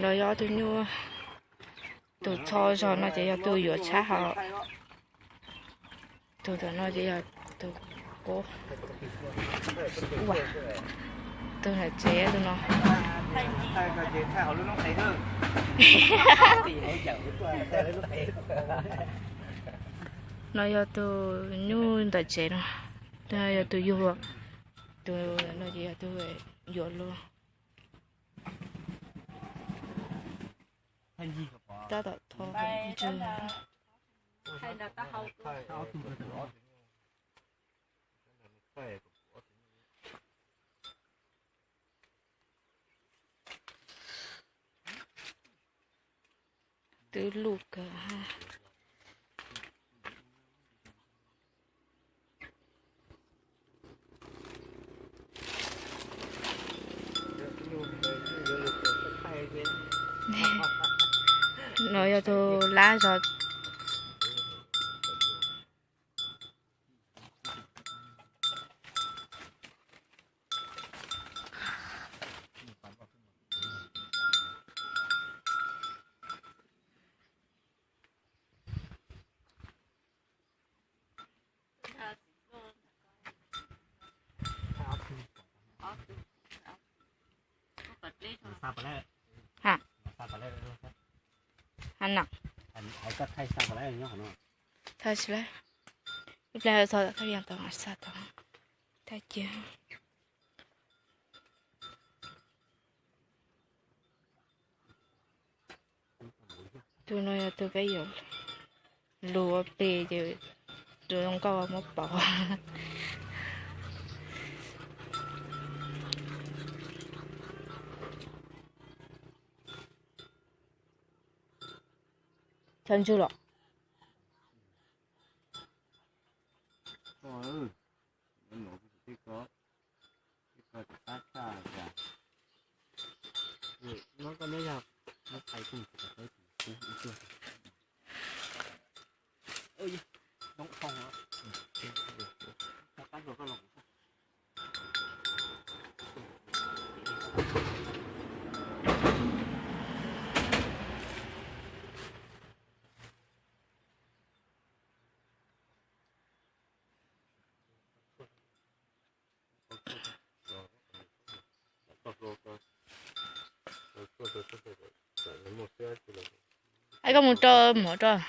No yog tus nyuj, tus txho zog no ces yog tus yuav tshab hauv, tus tom no ces yog tus qub, tus ntawm tsev tus no. No yog tus nyuj ntawm tsev no, tus no yog tus yuag, tus no ces yog tus yuav luag. Tab tom tho ntswg. Twb luj kawg. No yog tus lab zog. Ha, ha no. Thaij tsis laib. Ib pliag txog thaj yeeb tau xa tau. Thaij cia. Tus no yog tus peb yuav luag plig ces tus zoo nkauj muab pauv. Tso ntswg los. Aib, koj mus rau mov rau.